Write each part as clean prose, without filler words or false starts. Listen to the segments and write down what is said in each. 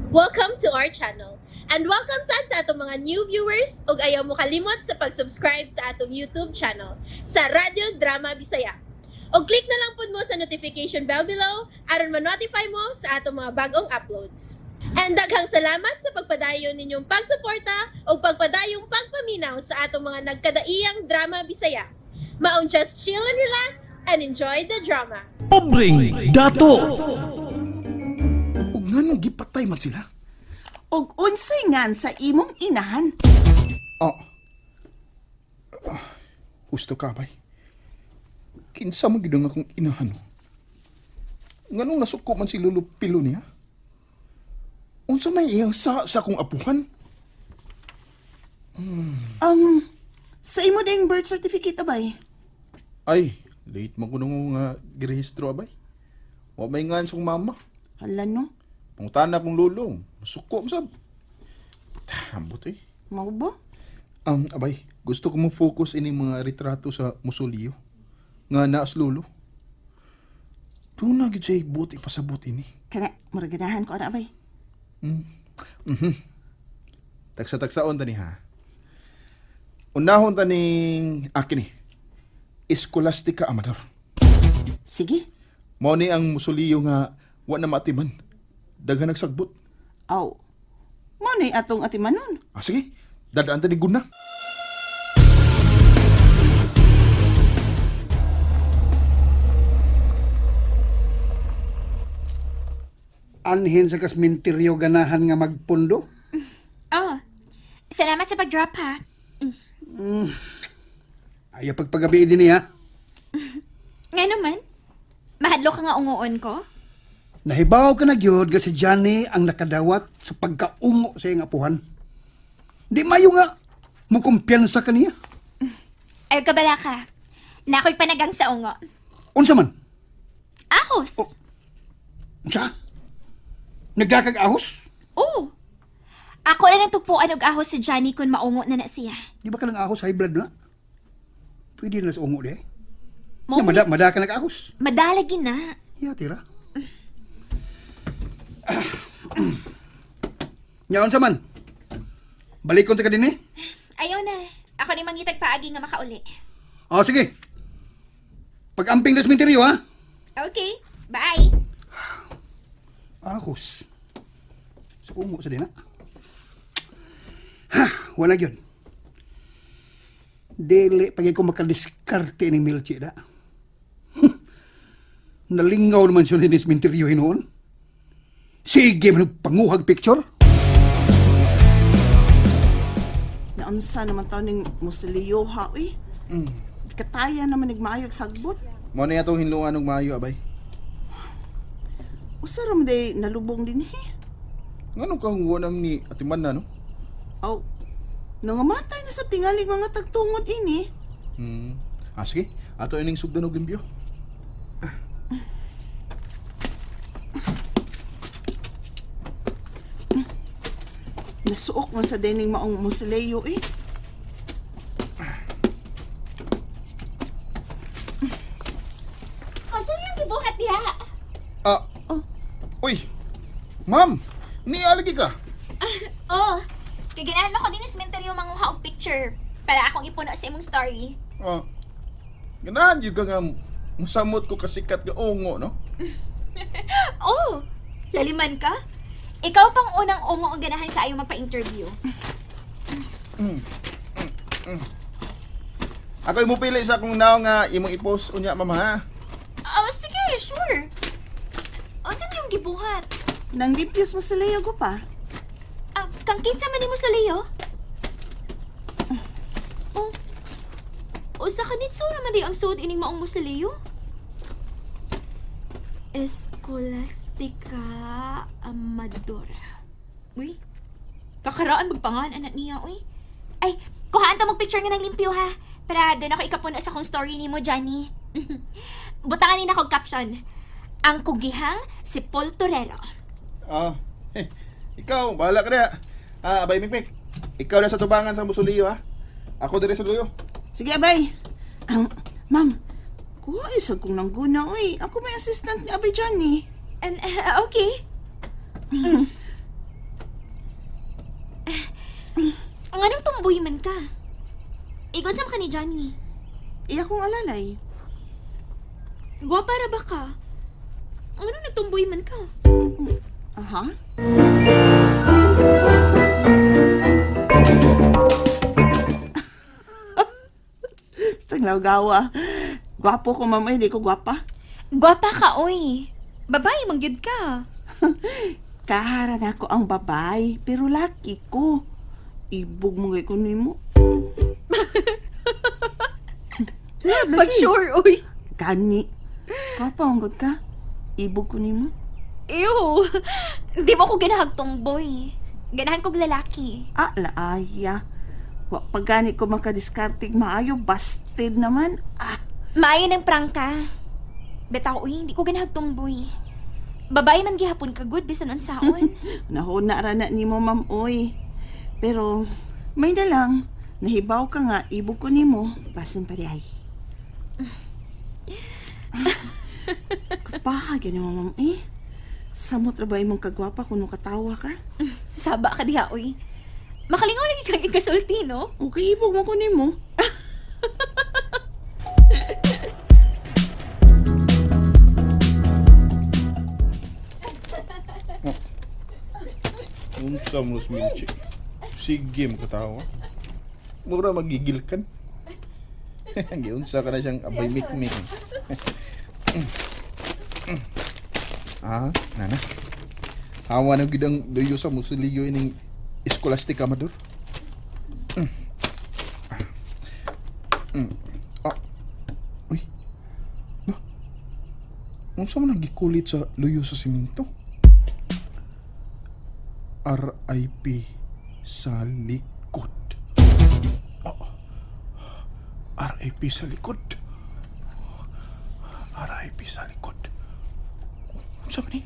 Welcome to our channel. And welcome sad sa atong mga new viewers ug ayaw mo kalimot sa pag-subscribe sa atong YouTube channel sa Radyo Drama Bisaya. Og click na lang pud mo sa notification bell below aron ma-notify mo sa atong mga bagong uploads. And daghang salamat sa pagpadayon ninyong pagsuporta ug pagpadayong pagpaminaw sa atong mga nagkadaiyang drama Bisaya. Maong just chill and relax and enjoy the drama. Pobreng Dato. Ug nganong gipatay man sila? Og unsay ngan sa imong inahan? Oh. Ah, husto ka, bay. Kinsa man gid ang akong inahan. Oh? Nganong nasuko man si Lolo Pilo niya? Unsa may iyang sa akong apuhan? Sa imo ding birth certificate abay. Ay, late man ko nung nga girehistro abay. Wa may ngan sa akong mama. Hala no, Pangutana akong lolo. Masuko man sab. Ambot eh. mao ba? Abay, gusto ko mo focus ini mga retrato sa musoleo. Nga naas lolo. Doon na gid siya buti pasabot ini. Kana murag ganahan ko ana abay. Tagsa-tagsaon tani ha. Unahon taning akin ni. Escolastica Amador. Sige. Mao ni ang musoleo nga wa na maatiman. Daghan nagsagbot. Aw. Mo ni atong atimanon. Ah, sige, dadaan tani guna. Anhin sa kasminteryo ganahan nga magpundo. Oh, salamat sa pag-drop ha. Ayaw pagpagabi din niya. Nga naman, mahadlo ka nga ungoon ko. Nahibaw ka na gyud nga si Johnny ang nakadawat sa pagkaungo sa iyang apuhan. Di mayo nga mukumpiyansa ka niya. Ay, kabala ka. Na ako'y panagang sa ungo. Unsa man? Ahos! Oh. Unsa? Nagdakag ahos? Oo. Ako na nang tugpuan og ahos si Johnny kung maungo na na siya. Di ba ka lang ahos high blood na? Pwede na sa ungo di. Mo, Nga mada, mada ka nag-ahos. madalagi na. Ya, tira. Nya unsa man? Balikon ta ka din eh. Ayaw na. Ako ni mangitag paagi nga makauli. Oh, sige. Pag-amping na sa minteryo, ha? Okay, bye. Ahos. Sa ungo sa dina. Ha, wala yun. Dili pag ko makadiskarte ni Milchi da. Nalingaw naman siya ni minteryo hinoon. Sige, man panguhag picture. Naunsa naman taon ning musilyo ha uy. Kataya naman nagmaayog sagbot. Mao ni atong hinlungan og maayo abay. Usa ra man day nalubong dinhi. Nganong kang wa nam ni atiman na no? Aw. Nangamatay na sa tingaling mga tagtungod ini. Hmm. Ah, sige. Ato ining sugdan og limpyo. Nasuok man sa dining maong musilyo eh. Unsa niyang gibuhat diha? Ah. Oh. Uy. Ma'am, nialagi ka. Oh, kay ganahan mo ko din sa cemetery manguha og picture para akong ipuno sa imong story. Ah. Ganahan yun ka nga musamot ko kasikat nga ungo, no? Oh, laliman ka? Ikaw pang unang ungo ang ganahan kaayo magpa-interview. Ako imo pili sa akong naong nga imong i-post unya ma'am ha. Oh, sige, sure. Unsa niyong gibuhat? Nang limpios musilyo ko pa. Ah, kang kinsa man nimo sa Leo? Oh. Usa ka nitso naman di ang suod ining maong musilyo? Escolastica Amadora. Uy, kakaraan magpangan anak niya, uy. Ay, kuhaan ta mong picture nga ng limpyo ha. Para doon ako ikapuno sa kong story nimo, Johnny. Butangan ni na kog caption. Ang kugihang si Paul Torero. Ah. Eh, ikaw, bahala ka na. Ah, abay Mikmik. Ikaw na sa tubangan sa musuliyo ha. Ako dire sa luyo. Sige abay. Ang ma'am, kuha isa kong nangguna uy. Ako may assistant ni Abay Johnny. And, okay. ka. Igon sa ka ni Johnny. Iya kong alalay. Gwapa ra ba ka? Ano nagtumboy man ka? Aha. Tanglaw gawa. Gwapo ko, ma'am. Ay, hindi ko gwapa. Gwapa ka, oy. Babae, mangyud ka. Kahara na ako ang babay, pero laki ko. Ibog mo kay kuno mo. Sila, Pag lagi. sure, oy. Gani. Gwapa, ang good ka. Ibog ko nimo. Ew. Di mo ko ganahag tomboy. Ganahan kog lalaki. Ah, laaya. Wa pa gani ko makadiskartig maayo, busted naman. Ah, Maayo ng prangka. Bitaw, uy, hindi ko ganahag tomboy. Babae man gihapon ka good bisan unsaon. nahuna ra na nimo, ma'am, oy. Pero, may na lang. Nahibaw ka nga, ibog ko nimo. Basin pa di ay. Kapaha, gani mo, ma'am, eh. Samot ra ba imong kagwapa kung katawa ka? Saba ka diha, uy. Makalingaw lagi kang ikasulti, no? Okay, ibog mo ko nimo. Unsa mo Milchi? Sige mo katawa. Mura magigil kan. Giunsa ka na siyang abay mikmik. Ah, nana. Hawa na gid ang duyo sa musuliyo ining Scholastic Amador. Ah. Uy. Na. Unsa man ang gikulit sa luyo sa simento? RIP sa likod. Oh. RIP sa likod. RIP sa likod. Unsa man ni?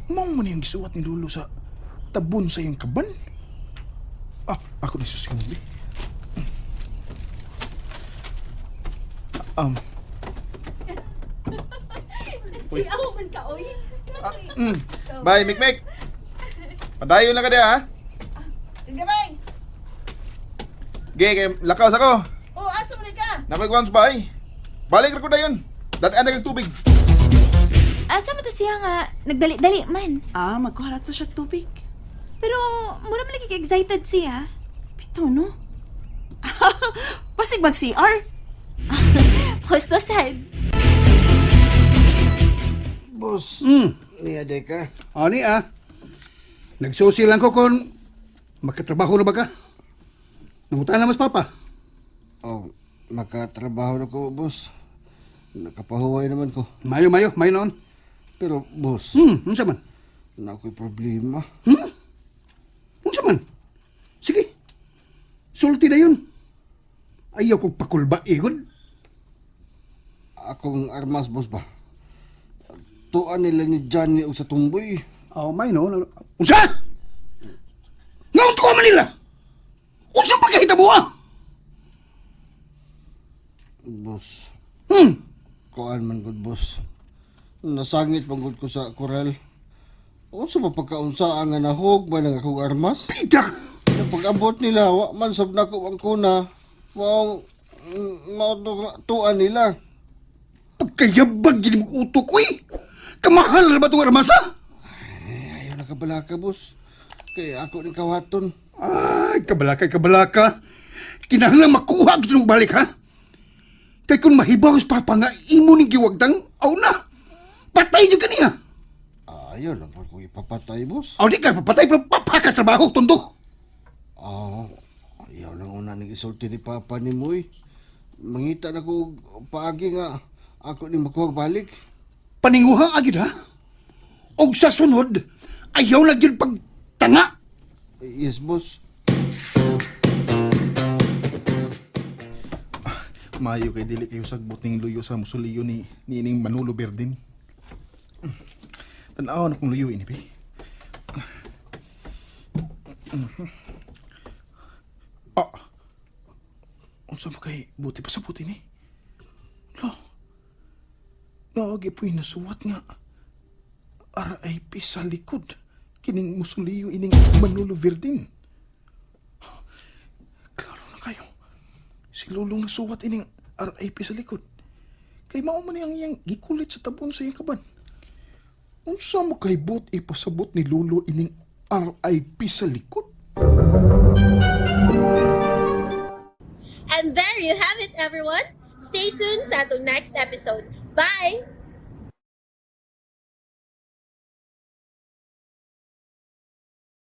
Mao man yung gisuwat ni Lolo sa tabon sa iyang kaban? Ah, ako ni susunod. Si ako man ka, oy. Bye, Mikmik. Padayon lang ka diha, ha? Gabay! Ge, kay lakaw sa ko. Oh, asa man ka? Nakoy kuwan sa bahay. Balik ra ko dayon. Dadaan na kag tubig. Asa mo to siya nga nagdali-dali man. Ah, magkuha ra to siya tubig. Pero mura man lagi ka excited siya. Pito, no? Pasig mag-CR. Husto sad. Boss, niya day ka. Ani ah. Nagsusi lang ko kung makatrabaho na ba ka? Nangutan na mas papa. Oh, makatrabaho na ko, boss. Nakapahuway naman ko. Mayo, mayo, mayo noon. Pero, boss, Unsa man? na ako'y problema. Unsa man? Sige. Sulti na yun. Ayaw kong pakulba, igod. Akong armas, boss ba? Tuan nila ni Johnny og sa tumboy. Oh, may noon. Unsa? Ngaon ko Manila? Unsa pagkahitabo ah? Boss, kuan man gud, boss. Nasangit man gud ko sa koral. Unsa ba pagkaunsa nga nahog ba nang akong armas? Pita! Pag-abot nila, wa man sab nako ang kuna. Mao mao tuan nila. Pagkayabag gini mo utok, uy! Kamahal na ba itong armasa? Eh, ayaw na kabalaka, boss. Kaya ako ni kawaton. Ay, kabalaka, kabalaka. Kinahanglan makuha gid nung balik, ha? Kay kung mahibaw sa papa nga imo ning giwagdang, aw na. Patay jud kaniya. Ayaw lang po kung ipapatay, boss. Aw di ka papatay pero papaka sa trabaho, tundo. Ah, ayaw lang una ning isulti ni Papa ni Moy. Mangita na ko og paagi nga ako ni makuha balik. Paninguha agid ha. Og sa sunod, ayaw na gyud pagtanga. Yes, boss. Maayo kay dili kayo sagbot ning luyo sa musuliyo ni niining Manolo Berdin. Tan-aw na kong luyo ini, bi. Ah. Unsa man kay buti pa sa buti ni? Lo. Naagi po'y nasuwat nga. RIP sa likod. Kining musuliyo ining Manolo Verdin. Klaro. Si Lolo nasuwat ining RIP sa likod. Kay mao man ang iyang gikulit sa tabon sa iyang kaban. Unsa mo kahibot ipasabot ni Lolo ining RIP sa likod? And there you have it, everyone. Stay tuned sa atong next episode. Bye!